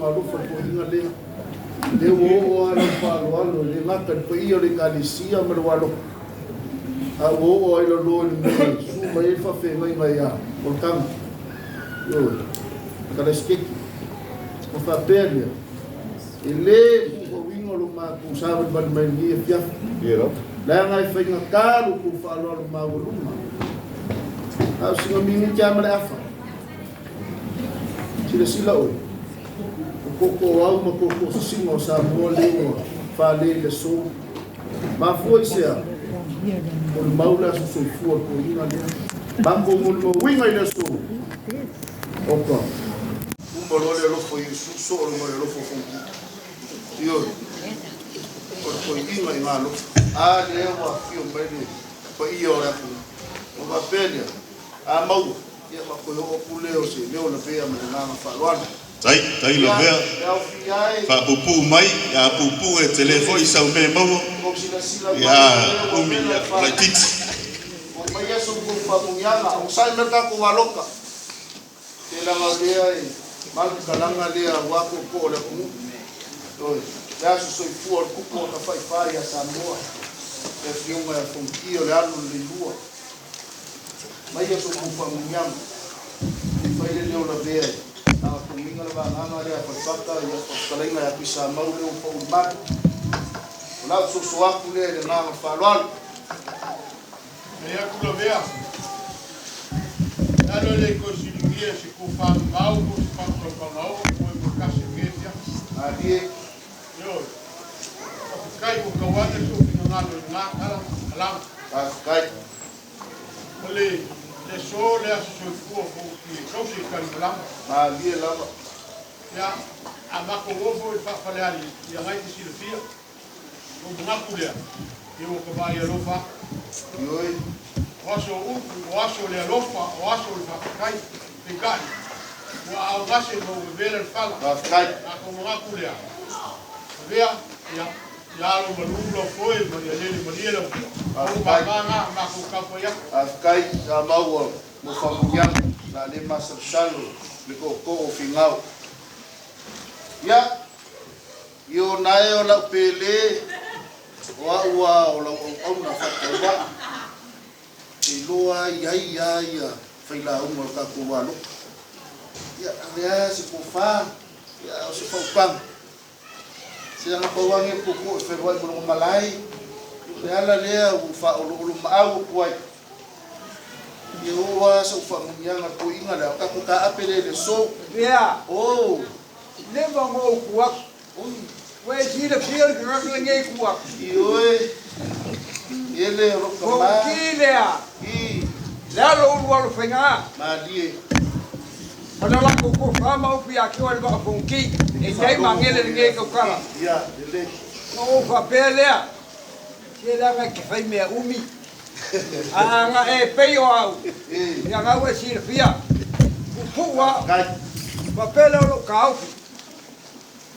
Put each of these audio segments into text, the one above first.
lona alofa i le toeaina lea. Lea ua oo lava lau faaaloalo e le gata i le paia o le Ekalesia ma lou alofa, a ua oo ai lalo i le mea e susu mai ai le faafeagaiga ia Olotama, ioe, Kalaesiketi. Ona faapea lea, E le puupauina lo matou savalivali mai i lenei afiafi, leaga e faigata lo outou faaaloalo maualuga. A o sina minute lava ma le afa. Silasila oe, o tootooau ma tootoosisiga o Samoa lea ua fale i le aso. Mafua i se a? O le mau le aso soifua o le toeaina lea. Matou molimauina i le aso. Oka. Uma loa le alofa o Iesu, soo loa ma le alofa o Fonoti. Ioe. O le toeaina i galofa. A lea ua afio mai le paia o le atunuu. Ona faapea lea, a maua, ia ma toe oo atu lea o se leo lavea ma le agaga faaaloalo. Tai, tai lavea, faapupuu mai, a pupuu e tele foi sau mea e maua, ia umi, ia laitiiti. Telaga lea e malu talaga lea aua tootoo o le atunuu. Ioe, le aso soifua o le tupu o Tafaifa ia Samoa, le afioga ia Fonoti o le alu o le Leilua. Maia so outou faamanuiaga, e fai le leo lavea e agatogiga le vagana lea a Falefata ia fetalaiga ia Tuisamau lea ua pau i le malu. O lau soso atu lea i le agaga faaaloalo. Nei atu lavea, e alo e le toe siligia e se tofa mamao po o se faautautaga oo i moe mo le tasi o lenei afiafi. Malie. Ioe. Faafetai ua tau ane sou finagalo i lena tala ma alaga. Faafetai. O le le aso le aso soifua fou i tausi i Kalimalama. Malie lava. Ia, a matou o foi i le faafaleali ia nai te silafia. Ou manatu lea, ia ua ta vaai alofa atu. Ioe. O aso o upu, o aso o le alofa, o aso o le faafetai. Peitai, ua aaogase ma ua vevela le fala. Faafetai. A tou manatu lea, avea, ia, ia alo malu lau foe ma ia lele malie lau ti'a. O ou Faafetai. mama na, matou taufai atu. Faafetai, sa maua mo faamanuiaga sa le masalosalo le tootoo o Finau. Ia, Io nae o lau pele, o a'u a o lau auauna faatauvaa, e iloa ai ai a ia failauga o le tatou alofa. Ia, ave a se tofa, ia, o se faupaga. Se aga pau age le tootoo e feluai ma lona malae, o le ala lea ua ou faaoloolomaau atu ai. Ia oo a sau faamanuiaga le toeaina lea, o tatou taape lea i le aso. Ea. Oh! Leva ona ou tu atu. Ua e silafia le tagata lenei tu atu. Ioe, ele o lou tama. Fonoti lea. I. Le alo ulu alo faiga. Malie. Ma le latou tofa ma upu ia te oe le vaa Fonoti. E i ai magele lenei tautala. Ia, lelei. Ona ou faapea lea, se leaga e te fai mea umi. A na e pei o au, ia na ua e silafia, puupuu au. Faapea lea o lou taofi,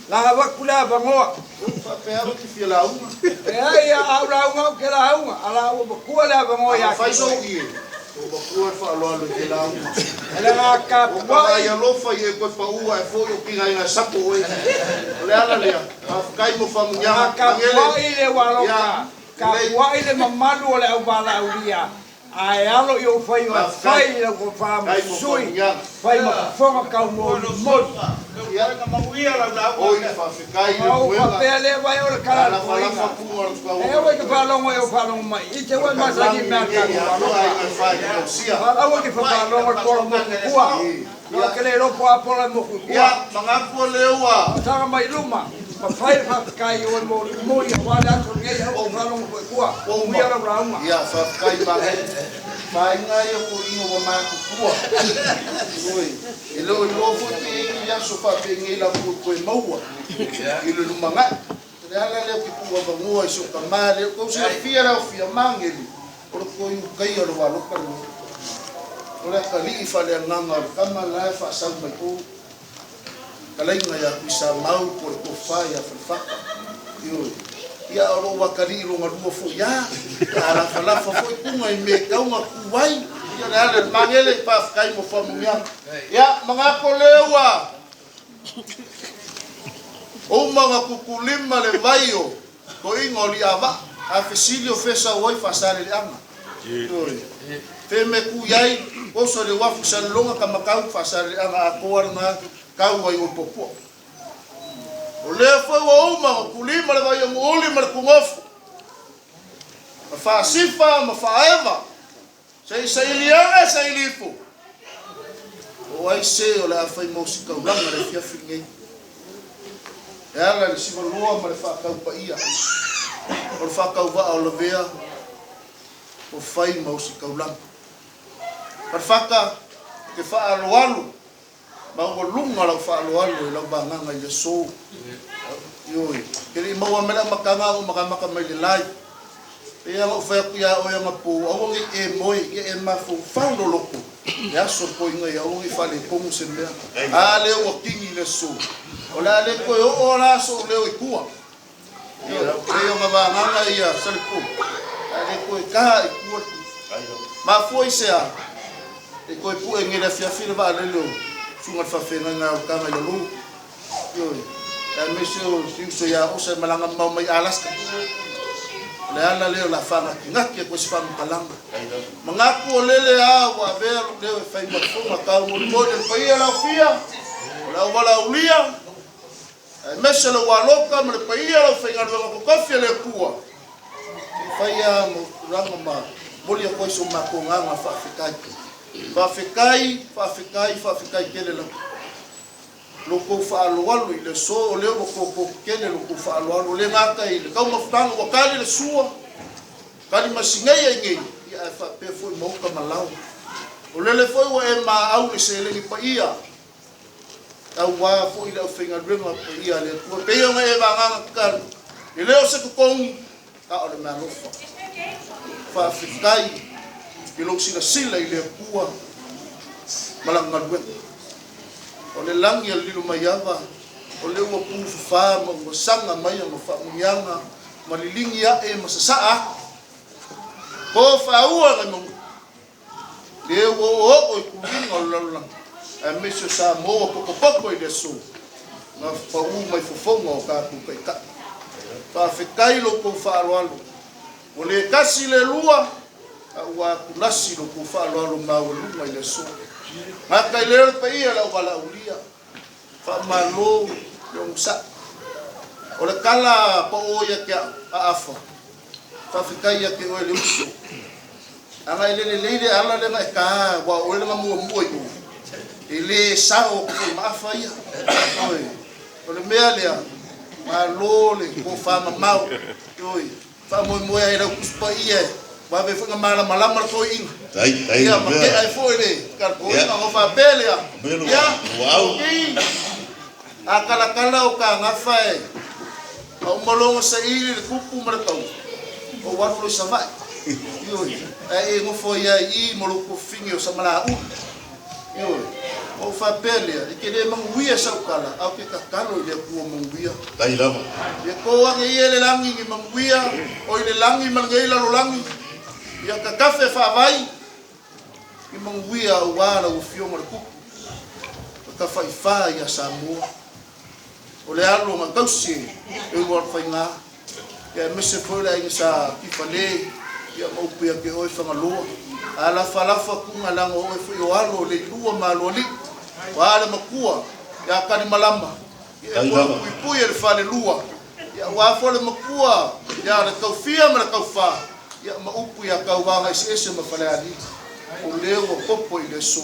la avatu le avanoa. Faapea au e te fia lauga. Leai, a ou lauga au ke lauga, a la ua matua le avanoa ia te oe. Fai sou ie, ua matua le faaaloalo i ke lauga. E le ga tapuai. Ua ka vaai alofa i e koe paua e foi o kinaina sapo oe. O le ala lea, faafetai mo faamanuiaga. Ga tapuai le ua alofa. Tapuai le mamalu o le auvalaaulia, ae alo i ou faiva e fai i lau tofa ma sui, fai ma fofoga taumolimoli. Ona ou faapea lea, vai o le tala a le toeaina, E aua e te faalogo i ou faalogo mai, i te ua e masani i mea a le tatou alofa. Aua e te faalogo i le pola motu i tua, ou te le iloa po o a pola e motu i tua. Saga mai i luma. Ma fai le faafetai i oe mo le moni aua le aso lenei aua te faalogo foi i tua. Manuia lau lauga. Ia, faafetai Magele. Vaaiga ia toeaina ua matutua. Ioe, e le o iloa foi pe i ai ni aso faapenei latou e toe maua i le lumanai. O le ala lea ou te tuuavanoa i si ou tama lea, tou silafia le aofia Magele, o le toe ukaia o le alofa lenei. O le atalii faaleagaga o le tama la e faasau mai o. Talaiga ia Tuisamau po o le tofa ia Falefata. Ioe. Ia o lou atalii lona lua foi a, a lafalafa foi puga i mea e tatau ona tu ai. Ia le ala i le magele, faafetai mo faamanuiaga. Ia, manatu o lea ua Uma ona tukulima le vai o toeaiina o Li'avaa, a fesili o fea sau ai Faasaleleaga. Ioe. Fe mea tu i ai, oso i le uafu i Salelologa ka matau Faasaleleaga atoa lena tau ai o Puapua. O lea foi ua uma ona tulima le vai o Nuuuli ma le Tugofu, ma Faasifa ma Faaeva, Se i saili ane, saili ifo. O ai se o le a fai mo ositaulaga i le afiafi lenei? E ala i le sivaloa ma le faatau paia o le faatauvaa o Lavea ua fai ma ositaulaga. Falefata, e te faaaloalo Maualuga lau faaaloalo i lau vagaga i le aso. Ioe, e le i maua mai le amataga a ou makamaka mai le live. Pei lava ona ou fai atu ia oe anapo, aua ne i e moe, ia e mafaufau loloto i le aso toeaina ia aua ne i faaletonu se mea. A lea ua kini le aso, o le a le toe oo la sou leo i tua. Ioe, pei ona vagaga ia Salepou, a le toe ta i tua le Mafua i se a? E toe pue nei le afiafi le vaalele o Susuga i le Faafeagaiga o Taga i lalo. Ioe, aemaise o si uso ia Osa e malaga mamao mai Alaska. O le ala lea o le a faanatinati atu ai se faamatalaga. Manatu o lele a ua avea lou leo e fai ma fofoga taumolimoli o le paia laofia, o le auala aulia, aemaise le ualoka ma le paia o le aufaigaluega totofi a le Atua, se i fai lava ma tulaga ma momoli atu ai so matou agaga faafetai. Faafetai, faafetai, faafetai tele lava. Lo outou faaaloalo i le aso, o lea ua toto tele lo outou faaaloalo, e le gata i le taumafataga ua tali le sua, tali masinei ai nei, ia ae faapea foi ma uta ma lao. O lele foi ua e maau le seleni paia, Aua foi le aufaigaluega paia a le Atua, pei ona e vagaga tatalo, e le o se totogi, a o le meaalofa. Faafetai i lou silasila i le Atua ma Lana galuega. O le lagi a Lilomaiava, o lea ua pufafa ma ua saga mai ana faamanuiaga ma liligi ae ma sasaa atu. Ko faaua nai mauga. Lea ua oooo i tuliga o le lalolagi, aemaise o Samoa ua potopoto i le aso na pau mai fofoga o tatou taitai. Faafetai lo outou faaaloalo. Ua le tasi le lua, a ua atulasi lo outou faaaloalo maualuga i le aso. Gata i lea le paia o le auvalaaulia. Faamalo le onosai. O le tala pao ia te au, a Afa, faafetai ia te oe le uso. Ana e le lelei le ala lea na e ta, aua o oe le na muamua i o, e le sao atu foi ma Afa ia. Ioe, o le mea lea, malo le tofa mamao, ioe, Faamoemoe ai i lau Tusi Paia e vave foi ona malamalama le toeaina. Ia ma tea ai foi le toeaina ona faapea lea, ia, Oti, a talatala o ta gafa e a uma loa ona saili le tupu ma le tau, ou alu loa i Savaii. Ioe, ae e nofo ai lava i i ma lou tuafafine o Samalauli. Ioe, ona ou faapea lea, e te le manuia sau tala, ae ou te tatalo i le Atua manuia. Tai lava. Ia to ane ia i le lagi ni manuia, o i le lagi ma lenei lalolagi, ia tatafe faavai ni manuia aua lau Afioga le Tupu, o Tafaifa ia Samoa. O le alo na tausi e Ulualofaiga, ia aemaise foi o le aiga sa Tifale, ia ma upu ia te oe Fagaloa. A lafalafa tuga leaga o oe foi o alo o Leilua ma Aloalii, o a le matua ia Kalimalama, ia e puipuia i le falelua, ia aua foi le matua ia le Taufia ma le Taufa, ia ma upu ia Tauvaga eseese ma Falealili. O lea ua popo i le aso,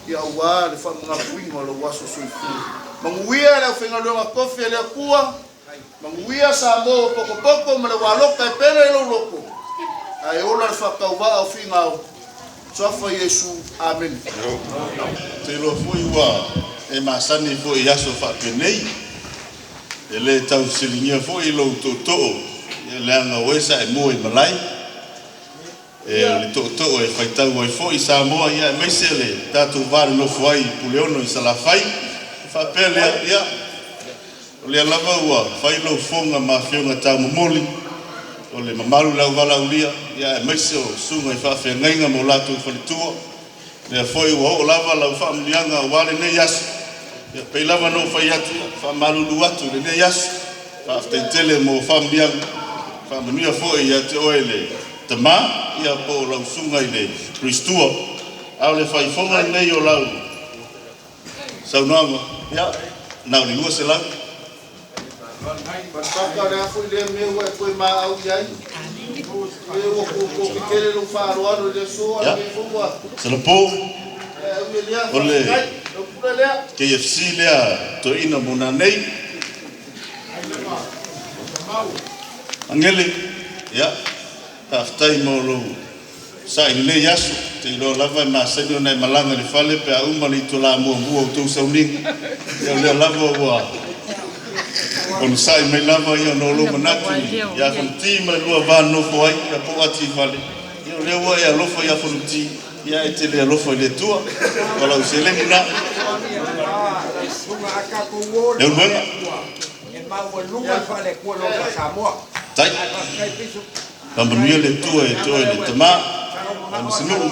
ia aua le faamagatuina o lou aso soifua. Manuia le aufaigaluega tofi a le Atua, manuia Samoa ua potopoto ma le ualoka e pele i lou loto, ae ola le faatauvaa o Finao. Suafa Iesu. Amene. Ou te iloa foi ua e masani foi i aso faapenei, e le tau fesiligia foi lou tootoo, ia leaga o oe sa e mua i malae, e o le tootoo e faitau ai foi Samoa, ia aemaise le tatou va nonofo ai i Puleono i Salafai. E faapea lea, ia, o lea lava ua fai lou fofoga ma afioga taumomoli o le mamalu i le auvalaaulia, ia aemaise o susuga i faafeagaiga ma o latou faletua. Lea foi ua oo lava lau faamanuiaga aua lenei aso. Ia, pei lava ona ou fai atu, ia, faamalulu atu i lenei aso. Faafetai tele mo faamanuiaga, faamanuia foi ia te oe le tama, ia po o lau susuga i le Prestua. A o le faaifoga lenei o lau saunoaga, ia, na o le 200. Patapata o le a foi lea mea ua e toe maau i ai? E ua tutu tetele lou faaaloalo i le aso, a o lenei foi ua Salapo. E ui i lea, O le faafetai, lau pule lea. KFC lea toeaina mo nanei. Agele, ia, faafetai mo lou sa'i i lenei aso. Ou te iloa lava e masani ona e malaga i le fale pe a uma le itula muamua o tou sauniga. Ia o lea lava ua onosai mai lava ia ona o lou manatu ia Fonoti ma le lua va nonofo ai, ia po o ati i fale. Ia o lea ua e alofa ia Fonoti, ia e te le alofa i le Atua. O lau seleni lena. Leulumoega. Tai. Faamanuia le Atua ia te oe le tama, Lamasinuu.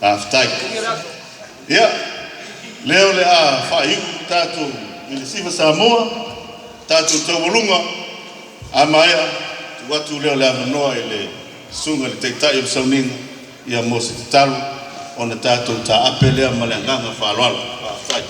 Faafetai. Ia, lea o le a faaiu tatou i le Siva Samoa, tatou taualuga, a maea, tuu atu lea o le avanoa i le susuga i le Taitai o le Sauniga, ia mo se tatalo, ona tatou taape lea ma le agaga faaaloalo. Faafetai.